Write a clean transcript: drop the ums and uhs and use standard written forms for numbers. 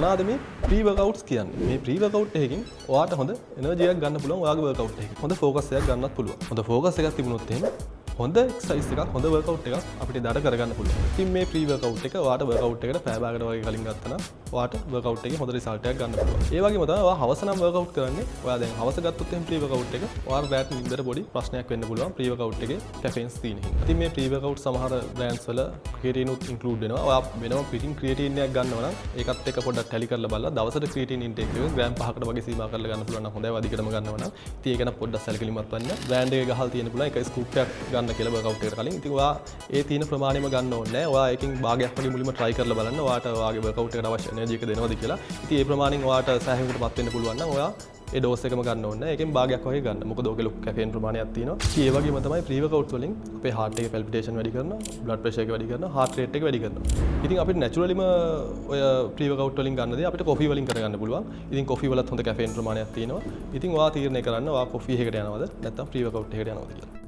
මොනවාද මේ ප්‍රී වර්කවුට්ස් කියන්නේ? මේ ප්‍රී වර්කවුට් එකකින් ඔයාට හොඳ එනර්ජි එකක් ගන්න පුළුවන් ඔයාගේ වර්කවුට් එකකින්. හොඳ ෆෝකස් එකක් ගන්නත් පුළුවන්. හොඳ ෆෝකස් එකක් තිබුණොත් එහෙම හොඳ එක්සර්සයිස් එකක්, හොඳ වර්කවුට් එකක් අපිට එදාට කරගන්න පුළුවන්. ඉතින් මේ ප්‍රී වර්කවුට් එක ඔයාට වර්කවුට් එකට පැය භාගකට වගේ කලින් ගත්තා නම් ඔයාට වර්කවුට් එකේ හොඳ රිසල්ට් එකක් ගන්න පුළුවන්. ඒ වගේම තමයි ඔයා හවස නම් වර්කවුට් කරන්නේ. ඔයා දැන් හවස ගත්තොත් එහෙම ප්‍රී වර්කවුට් එක ඔයාට රැට නින්දට පොඩි ප්‍රශ්නයක් වෙන්න පුළුවන් ප්‍රී වර්කවුට් එකේ කැෆේන්ස් තියෙන හින්දා. ඉතින් මේ ප්‍රී වර්කවුට් සමහර බ්‍රෑන්ඩ්ස් වල ක්‍රියේටින් උත් ඉන්ක්ලූඩ් වෙනවා. ඔයා වෙනම පිටින් ක්‍රියේටින් එකක් ගන්නවා නම් ඒකත් එක්ක පොඩ්ඩක් ටැලි කරලා බලලා දවසට ක්‍රියේටින් ඉන්ටේක් එක ග්‍රෑම් 5කට වගේ සීමා කරලා ගන්න පුළුවන් නම් හොඳයි. අධිකටම ගන්නවා නම් ඉතින් ඒක ගැන පොඩ්ඩක් සැලකිලිමත් වෙන්න. බ්‍රෑන්ඩ් එක ගහලා තියෙන පුළුවන් එක ස්කූප් එකක් ගන්න කියලා වර්කවුට් එකට කලින්. ඉතින් ඔයා ඒ තියෙන ප්‍රමාණයම ගන්න ඕනේ නෑ. ඔයා ඒකෙන් භාගයක් වගේ මුලින්ම try කරලා බලන්න ඔයාට ඔයාගේ වර්කවුට් එකට අවශ්‍ය එනර්ජි එක දෙනවද කියලා. ඉතින් ඒ ප්‍රමාණයෙන් ඔයාට සෑහීමකට පත් වෙන්න පුළුවන් නම් ඔයා ඒ ඩෝස් එකම ගන්න ඕනේ නෑ. ඒකෙන් භාගයක් වගේ ගන්න. මොකද ඕකේ ලොකු කැෆේන් ප්‍රමාණයක් තියෙනවා. ඉතින් ඒ වගේම තමයි ප්‍රී වර්කවුට්ස් වලින් අපේ හાર્ට් එකේ පැල්පිටේෂන් වැඩි කරනවා, බ්ලඩ් ප්‍රෙෂර් එක වැඩි කරනවා, හાર્ට් රේට් එක වැඩි කරනවා. ඉතින් අපිට නැචරලිම ඔය ප්‍රී වර්කවුට් වලින් ගන්න දේ අපිට කොෆි වලින් කරගන්න පුළුවන්. ඉතින් කොෆි වලත් හොඳ කැෆේන් ප්‍රමාණයක් තියෙනවා. ඉතින් ඔයා තීරණය කරන්න ඔයා කොෆි එකකට යනවද නැත්නම් ප්‍රී වර්කවුට් එකකට යනවද කියලා.